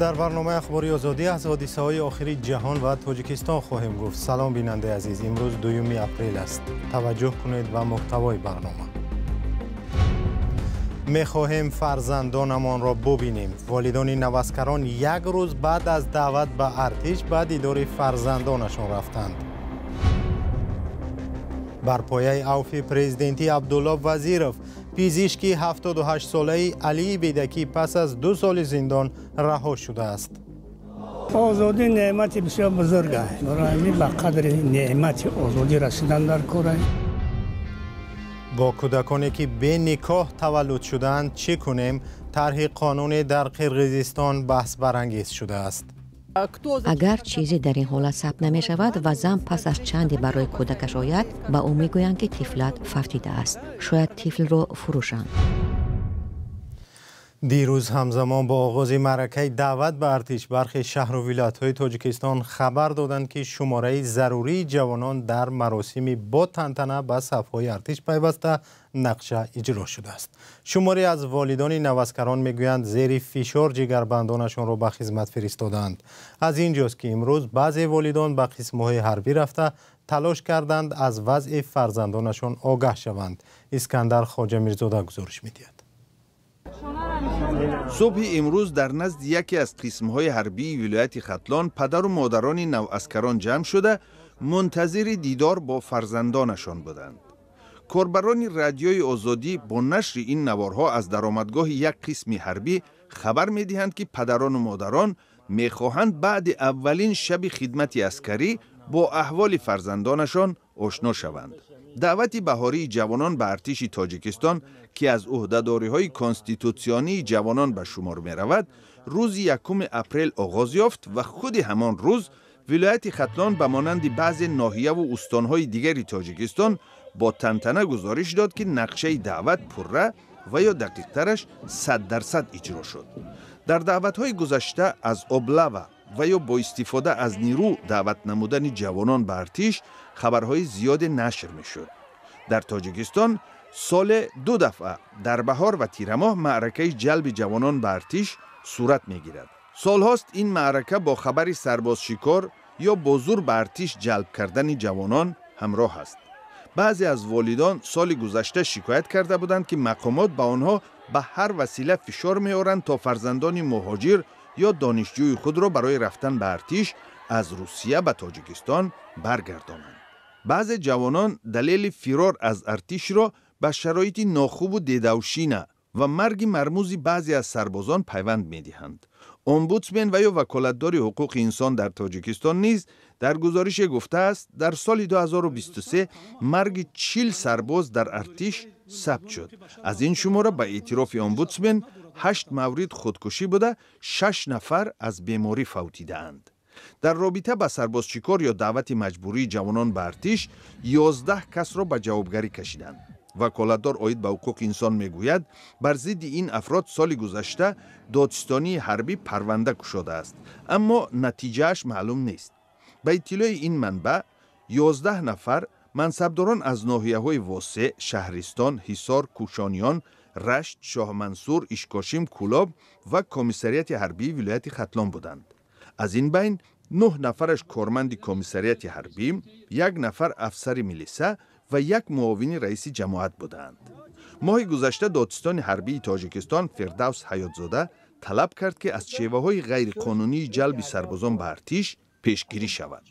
Дар барномаи Ахбори Озодӣ аз ҳодисаҳои охири ҷаҳон ва Тоҷикистон хоҳем гуфт. Салом, бинандаи азиз. Имрӯз 2 апрел аст. Таваҷҷӯҳ кунед ба муҳтавои барнома. Мехоҳем фарзандонамонро бубинем. Волидони наваскарон як рӯз баъд аз даъват ба артиш ба дидори фарзандонашон рафтанд. Бар пояи авфи президентӣ Абдулло Вазиров, пизишки 78-солаи Алии Бедакӣ пас аз 2 соли зиндон раҳо шудааст. Озодӣ неъмати бисёр бузург аст. Барои ҳамин ба қадри неъмати озодӣ расидан дар кор аст. Бо кӯдаконе ки беникоҳ таваллуд шудаанд чӣ кунем? Тарҳи қонунӣ дар Қирғизистон баҳсбарангез шудааст. Агар чизе дар ин ҳолат сабт намешавад ва зан пас аз чанде барои кӯдакаш ояд, ба ӯ мегӯянд, ки тифлат фавтидааст. Шояд тифлро фурӯшанд. Дирӯз ҳамзамон бо оғози маъракаи даъват ба артиш бархе шаҳру вилоятҳои Тоҷикистон хабар доданд, ки шумораи зарурии ҷавонон дар маросими бо тантана ба сафҳои артиш пайваста нақша иҷро шудааст. Шуморе аз волидони наваскарон мегӯянд, зери фишор ҷигарбандонашонро ба хизмат фиристодаанд. Аз ин ҷост, ки имрӯз баъзе волидон ба қисмҳои ҳарбӣ рафта талош карданд аз вазъи фарзандонашон огаҳ шаванд. Искандар Хоҷамирзода гузориш медиҳад. Субҳи имрӯз дар назди яке аз қисмҳои ҳарбии вилояти Хатлон падару модарони наваскарон ҷамъ шуда мунтазири дидор бо фарзандонашон буданд. Корбарони Радиои Озодӣ бо нашри ин наворҳо аз даромадгоҳи як қисми ҳарбӣ хабар медиҳанд, ки падарону модарон мехоҳанд баъди аввалин шаби хидмати аскарӣ бо аҳволи фарзандонашон ошно шаванд. Даъвати баҳории ҷавонон ба артиши Тоҷикистон, ки аз ӯҳдадориҳои конститутсионии ҷавонон ба шумор меравад, рӯзи 1 апрел оғоз ёфт ва худи ҳамон рӯз вилояти Хатлон ба монанди баъзе ноҳияву устонҳои дигари Тоҷикистон бо тантана гузориш дод, ки нақшаи даъват пурра ва ё дақиқтараш 100% иҷро шуд. Дар даъватҳои гузашта аз облава ва ё бо истифода аз нирӯ даъват намудани ҷавонон ба артиш хабарҳои зиёде нашр мешуд. Дар Тоҷикистон соле 2 дафъа дар баҳор ва тирамоҳ маъракаи ҷалби ҷавонон ба артиш сурат мегирад. Солҳост ин маърака бо хабари сарбозшикор ё бо зур ба артиш ҷалб кардани ҷавонон ҳамроҳ аст. Баъзе аз волидон соли гузашта шикоят карда буданд, ки мақомот ба онҳо ба ҳар васила фишор меоранд, то фарзандони муҳоҷир ё донишҷӯи худро барои рафтан ба артиш аз Русия ба Тоҷикистон баргардонанд. Баъзе ҷавонон далели фирор аз артишро ба шароити нохубу дедавшина ва марги мармузи баъзе аз сарбозон пайванд медиҳанд. Омбудсмен ва ё ваколатдори ҳуқуқи инсон дар Тоҷикистон низ дар гузорише гуфтааст, дар соли 2023 марги 40 сарбоз дар артиш сабт шуд. Аз ин шумора ба эътирофи омбудсмен 8 маврид худкушӣ буда, 6 нафар аз беморӣ фавтидаанд. Дар робита ба сарбозшикор ё даъвати маҷбурии ҷавонон ба артиш 11 касро ба ҷавобгарӣ кашиданд. Ваколатдор оид ба ҳуқуқи инсон мегӯяд, бар зидди ин афрод соли гузашта додситонии ҳарбӣ парванда кушодааст, аммо натиҷааш маълум нест. Ба иттилои ин манбаъ, 11 нафар мансабдорон аз ноҳияҳои Восеъ, Шаҳристон, Ҳисор, Кӯшониён, Рашт, Шоҳмансур, Ишкошим, Кӯлоб ва комиссариати ҳарбии вилояти Хатлон буданд. Аз ин байн 9 нафараш корманди комиссариати ҳарбӣ, 1 нафар афсари милиса ва 1 муовини раиси ҷамоат буданд. Моҳи гузашта додситони ҳарбии Тоҷикистон Фирдавс Ҳаётзода талаб кард, ки аз шеваҳои ғайриқонунии ҷалби сарбозон ба артиш пешгирӣ шавад.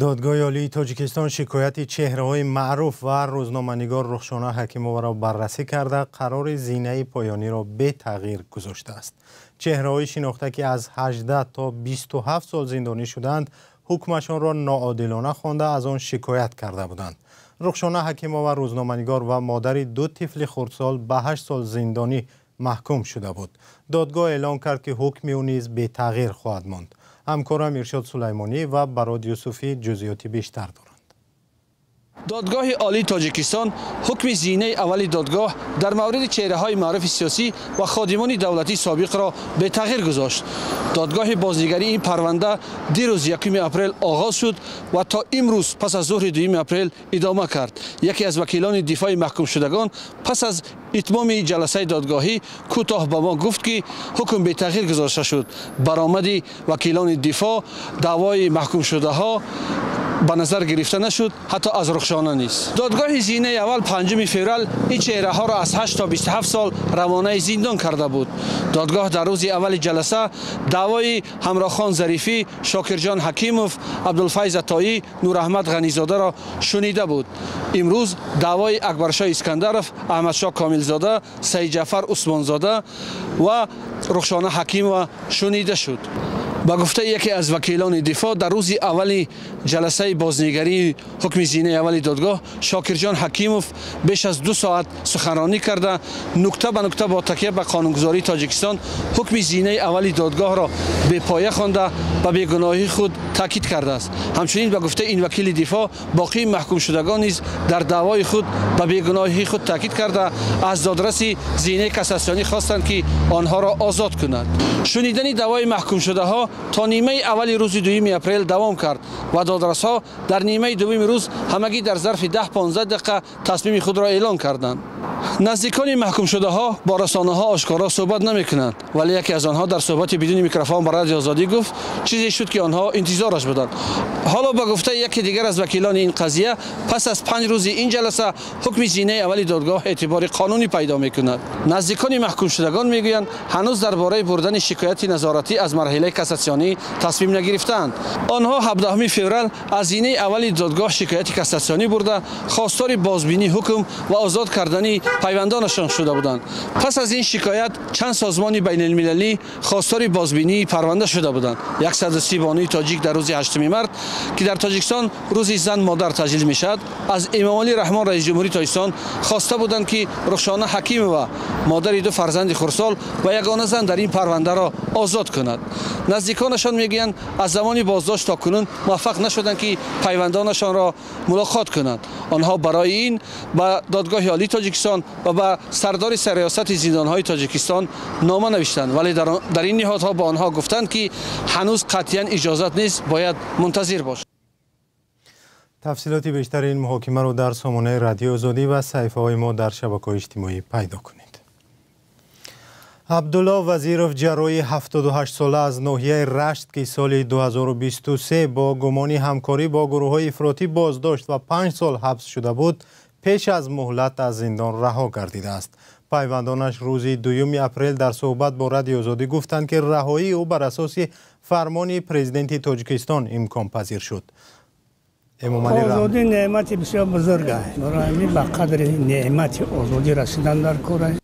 Додгоҳи Олии Тоҷикистон шикояти чеҳраҳои маъруф ва рӯзноманигор Рухшона Ҳакимоваро баррасӣ карда, қарори зинаи поёниро бетағйир гузоштааст. Чеҳраҳои шинохта, ки аз 18 то 27 сол зиндонӣ шудаанд, ҳукмашонро ноодилона хонда аз он шикоят карда буданд. Рухшона Ҳакимова рӯзноманигор ва модари 2 тифли хурдсол ба 8 сол зиндонӣ маҳкум шуда буд. Додгоҳ эълон кард, ки ҳукми ӯ низ бетағйир хоҳад монд. Ҳамкорам Иршод Сулаймонӣ ва Барод Юсуфӣ ҷузъиёти бештар доранд. Додгоҳи Олии Тоҷикистон ҳукми зинаи аввали додгоҳ дар мавриди чеҳраҳои маъруфи сиёсӣ ва ходимони давлатии собиқро бетағйир гузошт. Додгоҳи бознигарии ин парванда дирӯз 1 апрел оғоз шуд ва то имрӯз пас аз зуҳри 2 апрел идома кард. Яке аз вакилони дифои маҳкумшудагон пас аз итмоми ҷаласаи додгоҳӣ кӯтоҳ ба мо гуфт, ки ҳукм бетағйир гузошта шуд. Баромади вакилони дифоъ даъвои маҳкумшудаҳо ба назар гирифта нашуд, ҳатто аз Рухшона низ. Додгоҳи зинаи аввал 5 феврал ин чеҳраҳоро аз 8 то 27 сол равонаи зиндон карда буд. Додгоҳ дар рӯзи аввали ҷаласа даъвои Ҳамроҳхон Зарифӣ, Шокирҷон Ҳакимов, Абдулфайз Атоӣ, Нураҳмад Ғанизодаро шунида буд. Имрӯз даъвои Акбаршоҳ Искандаров, Аҳмадшоҳ Комилзода, Саидҷафар Усмонзода ва Рухшона Ҳакимова шунида шуд. Ба гуфтаи яке аз вакилони дифоъ, дар рӯзи аввали ҷаласаи бознигарии ҳукми зинаи аввали додгоҳ Шокирҷон Ҳакимов беш аз 2 соат суханронӣ карда, нукта ба нукта бо такя ба қонунгузории Тоҷикистон ҳукми зинаи аввали додгоҳро бепоя хонда ба бегуноҳии худ таъкид кардааст. Ҳамчунин ба гуфтаи ин вакили дифоъ, боқии маҳкумшудагон низ дар даъвои худ ба бегуноҳии худ таъкид карда, аз додраси зинаи кассатсионӣ хостанд, ки онҳоро озод кунад. Шунидани даъвои маҳкумшудаҳо то нимаи аввали рӯзи 2 апрел давом кард ва додрасҳо дар нимаи дуввуми рӯз ҳамагӣ дар зарфи 10-15 дақиқа тасмими худро эълон карданд. Наздикони маҳкумшудаҳо бо расонаҳо ошкоро суҳбат намекунанд, вале яке аз онҳо дар суҳбати бидуни микрофон ба Радиои Озодӣ гуфт, чизе шуд, ки онҳо интизораш буданд. Ҳоло ба гуфтаи яке дигар аз вакилони ин қазия, пас аз 5 рӯзи ин ҷаласа ҳукми зинаи аввали додгоҳ эътибори қонунӣ пайдо мекунад. Наздикони маҳкумшудагон мегӯянд, ҳанӯз дар бораи бурдани шикояти назоратӣ аз марҳилаи кассатсионӣ тасмим нагирифтаанд. Онҳо 17 феврал аз зинаи аввали додгоҳ шикояти кассатсионӣ бурда, хостори бозбинии ҳукм ва озод кардани пайвандонашон шуда буданд. Пас аз ин шикоят чанд созмони байналмилалӣ хостори бозбинии парванда шуда буданд. 130 бонуи тоҷик дар рӯзи 8 март, ки дар Тоҷикистон рӯзи зан модар таҷлил мешавад, аз Эмомалӣ Раҳмон, раиси ҷумҳурии Тоҷикистон, хоста буданд, ки Рухшона Ҳакимова, модари 2 фарзанди хурдсол ва ягона зан дар ин парвандаро озод кунад. Наздиконашон мегӯянд, аз замони боздошт то кунун муваффақ нашуданд, ки пайвандонашонро мулоқот кунанд. Онҳо барои ин ба Додгоҳи Олии Тоҷикистон ва ба сардори сарриёсати зиндонҳои Тоҷикистон нома навиштанд, вале дар ин ниҳодҳо ба онҳо гуфтанд, ки ҳанӯз қатъиян иҷозат нест, бояд мунтазир бошанд. Тафсилоти бештари ин муҳокимаро дар сомонаи Радиои Озодӣ ва саҳифаҳои мо дар шабакаҳои иҷтимоӣ пайдо кунед. Абдулло Вазиров, ҷарроҳи 78-сола аз ноҳияи Рашт, ки соли 2023 бо гумони ҳамкорӣ бо гурӯҳҳои ифротӣ боздошт ва 5 сол ҳабс шуда буд, пеш аз муҳлат аз зиндон раҳо гардидааст. Пайвандонаш рӯзи 2 апрел дар суҳбат бо Радиои Озодӣ гуфтанд, ки раҳоии ӯ бар асоси фармони президенти Тоҷикистон имконпазир шуд. Озодӣ неъмати бисёр бузург аст. Барои ба қадри неъмати озодӣ расидан дар кор аст.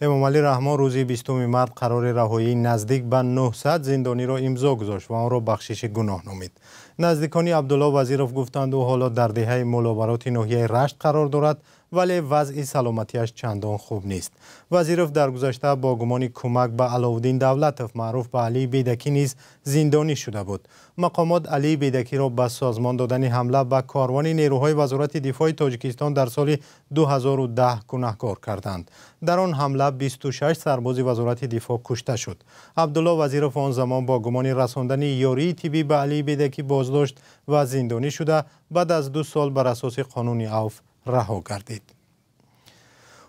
Эмомалӣ Раҳмон рӯзи 20 март қарори раҳоии наздик ба 900 зиндониро имзо гузошт ва онро бахшиши гуноҳ номид. Наздикони Абдулло Вазиров гуфтанд, ӯ ҳоло дар деҳаи Мулобароти ноҳияи Рашт қарор дорад, вале вазъи саломатиаш чандон хуб нест. Вазиров дар гузашта бо гумони кӯмак ба Аловуддин Давлатов, маъруф ба Алии Бедакӣ, низ зиндонӣ шуда буд. Мақомот Алии Бедакиро ба созмон додани ҳамла ба корвони нерӯҳои Вазорати дифои Тоҷикистон дар соли 2010 гунаҳкор карданд. Дар он ҳамла 26 сарбози Вазорати дифоъ кушта шуд. Абдулло Вазиров он замон бо гумони расондани ёрии тиббӣ ба Алии Бедакӣ боздошт ва зиндонӣ шуда, баъд аз 2 сол бар асоси қонуни авф раҳо гардид.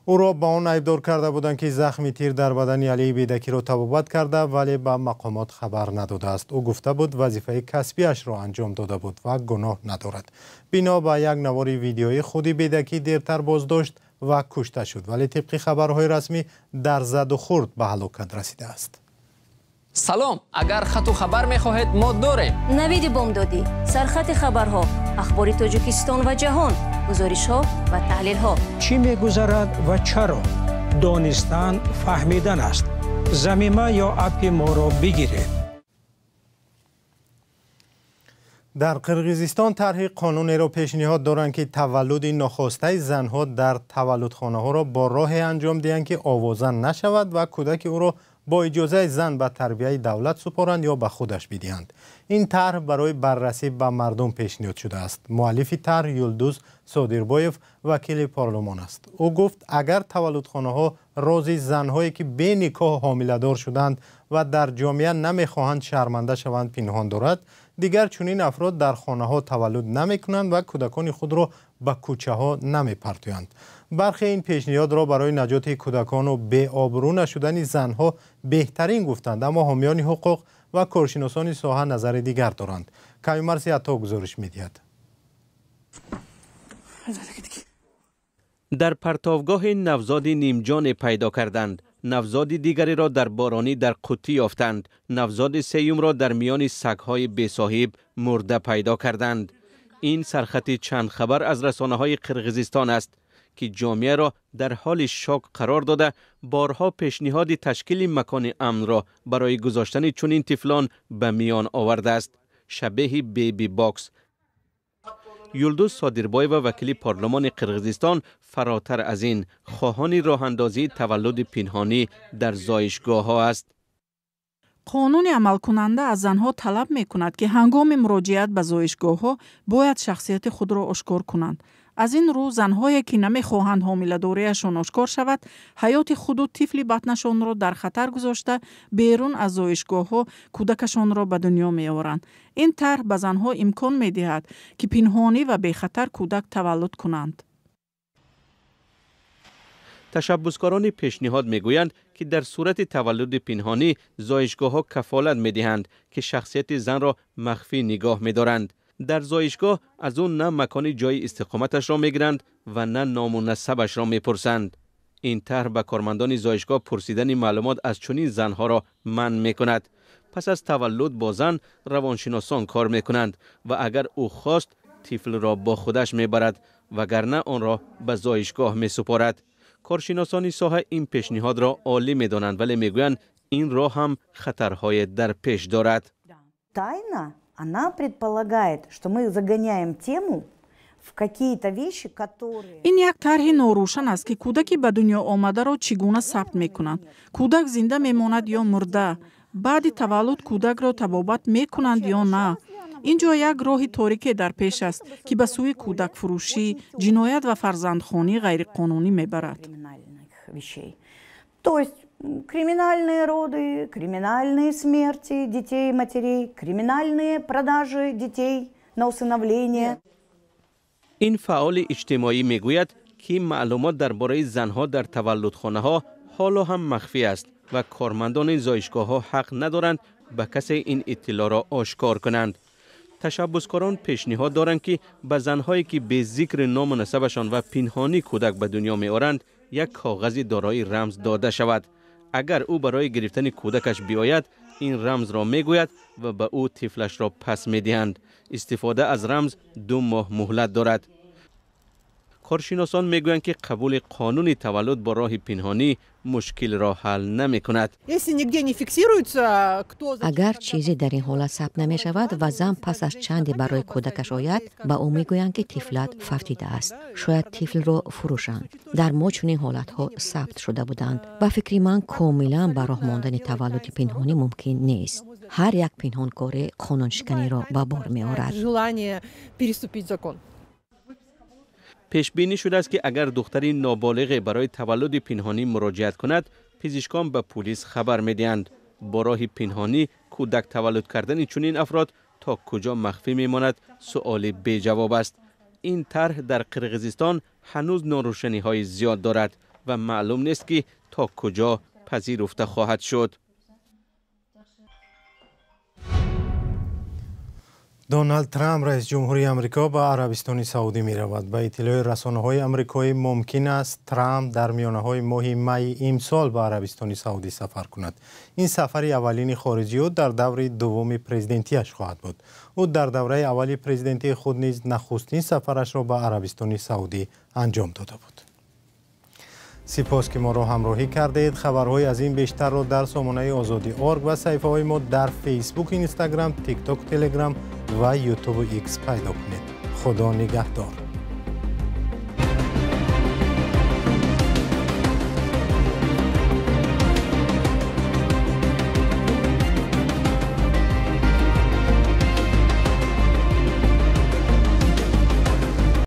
Ӯро ба он айбдор карда буданд, ки захми тир дар бадани Алии Бедакиро табобат карда, вале ба мақомот хабар надодааст. Ӯ гуфта буд, вазифаи касбиашро анҷом дода буд ва гуноҳ надорад. Бино ба як навори видеои худи Бедакӣ дертар боздошт ва кушта шуд, вале тибқи хабарҳои расмӣ дар заду хурд ба ҳалокат расидааст. Салом, агар хату хабар мехоҳед, мо дорем. Навиди бомдодӣ, сархати хабарҳо, ахбори Тоҷикистон ва ҷаҳон, гузоришҳо ва таҳлилҳо. Чӣ мегузарад ва чаро? Донистан фаҳмидан аст. Замима ё аппи моро бигиред. Дар Қирғизистон тарҳи қонунеро пешниҳод доранд, ки таваллуди нохостаи занҳо дар таваллудхонаҳоро бо роҳе анҷом диҳанд, ки овоза нашавад ва кӯдаки ӯро бо иҷозаи зан ба тарбияи давлат супоранд ё ба худаш бидиҳанд. Ин тарҳ барои баррасӣ ба мардум пешниҳод шудааст. Муаллифи тарҳ Юлдуз Содирбоев вакили парлумон аст. Ӯ гуфт, агар таваллудхонаҳо рози занҳое ки беникоҳ ҳомиладор шуданд ва дар ҷомеа намехоҳанд шарманда шаванд пинҳон дорад, дигар чунин афрод дар хонаҳо таваллуд намекунанд ва кӯдакони худро ба кӯчаҳо намепартоянд. Бархе ин пешниҳодро барои наҷоти кӯдакону беобрӯ нашудани занҳо беҳтарин гуфтанд, аммо ҳомиёни ҳуқуқ ва коршиносони соҳа назари дигар доранд. Каюмарси Ато гузориш медиҳад. Дар партовгоҳи навзоди нимҷоне пайдо карданд. Навзоди дигареро дар боронӣ дар қуттӣ ёфтанд. Навзоди сеюмро дар миёни сагҳои бесоҳиб мурда пайдо карданд. Ин сархати чанд хабар аз расонаҳои Қирғизистон аст ки ҷомеаро дар ҳоли шок қарор дода, борҳо пешниҳоди ташкили макони амнро барои гузоштани чунин тифлон ба миён овардааст. Шабеҳи беби бокс. Юлдуз Содирбоева вакили парлумони Қирғизистон фаротар аз ин хоҳони роҳандозии таваллуди пинҳонӣ дар зоишгоҳҳо аст. Қонуни амалкунанда аз занҳо талаб мекунад, ки ҳангоми муроҷиат ба зоишгоҳҳо бояд шахсияти худро ошкор кунанд. Аз ин рӯ занҳое ки намехоҳанд ҳомиладориашон ошкор шавад, ҳаёти худу тифли батнашонро дар хатар гузошта, берун аз зоишгоҳҳо кӯдакашонро ба дунё меоранд. Ин тарҳ ба занҳо имкон медиҳад, ки пинҳонӣ ва бехатар кӯдак таваллуд кунанд. Ташаббускорони пешниҳод мегӯянд, ки дар сурати таваллуди пинҳонӣ зоишгоҳҳо кафолат медиҳанд, ки шахсияти занро махфӣ нигоҳ медоранд. Дар зоишгоҳ аз ӯ на макони ҷои истиқоматашро мегиранд ва на ному насабашро мепурсанд. Ин тарҳ ба кормандони зоишгоҳ пурсидани маълумот аз чунин занҳоро манъ мекунад. Пас аз таваллуд бо зан равоншиносон кор мекунанд ва агар ӯ хост тифлро бо худаш мебарад, вагарна онро ба зоишгоҳ месупорад. Коршиносони соҳа ин пешниҳодро олӣ медонанд, вале мегӯянд ин роҳ ҳам хатарҳое дар пеш дорад. Тайна, она предполагает, что мы загоняем тему в какие-то вещи, которые... Ин як тарҳи норӯшан аст, ки кӯдаки ба дунё омадаро чӣ гуна сабт мекунанд. Кӯдак зинда мемонад ё мурда? Баъди таваллуд кӯдакро табобат мекунанд ё на? Ин ҷо як роҳи торике дар пеш аст, ки ба сӯи кӯдакфурӯшӣ, ҷиноят ва фарзандхонии ғайриқонунӣ мебарад. То есть криминальные роды, криминальные смерти детей и матерей, криминальные продажи детей на усыновление. Ин фаъоли иҷтимоӣ мегӯяд, ки маълумот дар бораи занҳо дар таваллудхонаҳо ҳоло ҳам махфӣ аст ва кормандони зоишгоҳҳо ҳақ надоранд ба касе ин иттилоъро ошкор кунанд. Ташаббускорон пешниҳод доранд, ки ба занҳое ки бе зикри ному насабашон ва пинҳонӣ кӯдак ба дунё меоранд, як коғази дорои рамз дода шавад. Агар ӯ барои гирифтани кӯдакаш биёяд, ин рамзро мегӯяд ва ба ӯ тифлашро пас медиҳанд. Истифода аз рамз 2 моҳ муҳлат дорад. Коршиносон мегӯянд, ки қабули қонуни таваллуд бо роҳи пинҳонӣ мушкилро ҳал намекунад. Агар чизе дар ин ҳолат сабт намешавад ва зан пас аз чанде барои кӯдакаш ояд, ба ӯ мегӯянд, ки тифлат фавтидааст. Шояд тифлро фурӯшанд. Дар мо чунин ҳолатҳо сабт шуда буданд. Ба фикри ман, комилан ба роҳ мондани таваллуди пинҳонӣ мумкин нест. Ҳар як пинҳонкорӣ қонуншиканиро ба бор меорад. Пешбинӣ шудааст, ки агар духтари ноболиғе барои таваллуди пинҳонӣ муроҷиат кунад, пизишкон ба пулис хабар медиҳанд. Бо роҳи пинҳонӣ кӯдак таваллуд кардани чунин афрод то куҷо махфӣ мемонад, суоли беҷавоб аст. Ин тарҳ дар Қирғизистон ҳанӯз норӯшаниҳои зиёд дорад ва маълум нест, ки то куҷо пазируфта хоҳад шуд. Доналд Трамп, раис ҷумҳурии Амрико, ба Арабистони Саудӣ меравад. Ба иттилои расонаҳои амрикоӣ мумкин аст Трамп дар миёнаҳои моҳи майи имсол ба Арабистони Саудӣ сафар кунад. Ин сафари аввалини хориҷии ӯ дар даври дуввуми президентиаш хоҳад буд. Ӯ дар давраи аввали президентии худ низ нахустин сафарашро ба Арабистони Саудӣ анҷом дода буд. Сипос, ки моро ҳамроҳӣ кардед. Хабарҳои аз ин бештарро дар сомонаи Озодӣ орг ва саҳифаҳои мо дар Фейсбук, Инстаграм, Тикток, Телеграм ва Ютубу Икс пайдо кунед. Худо нигаҳдор.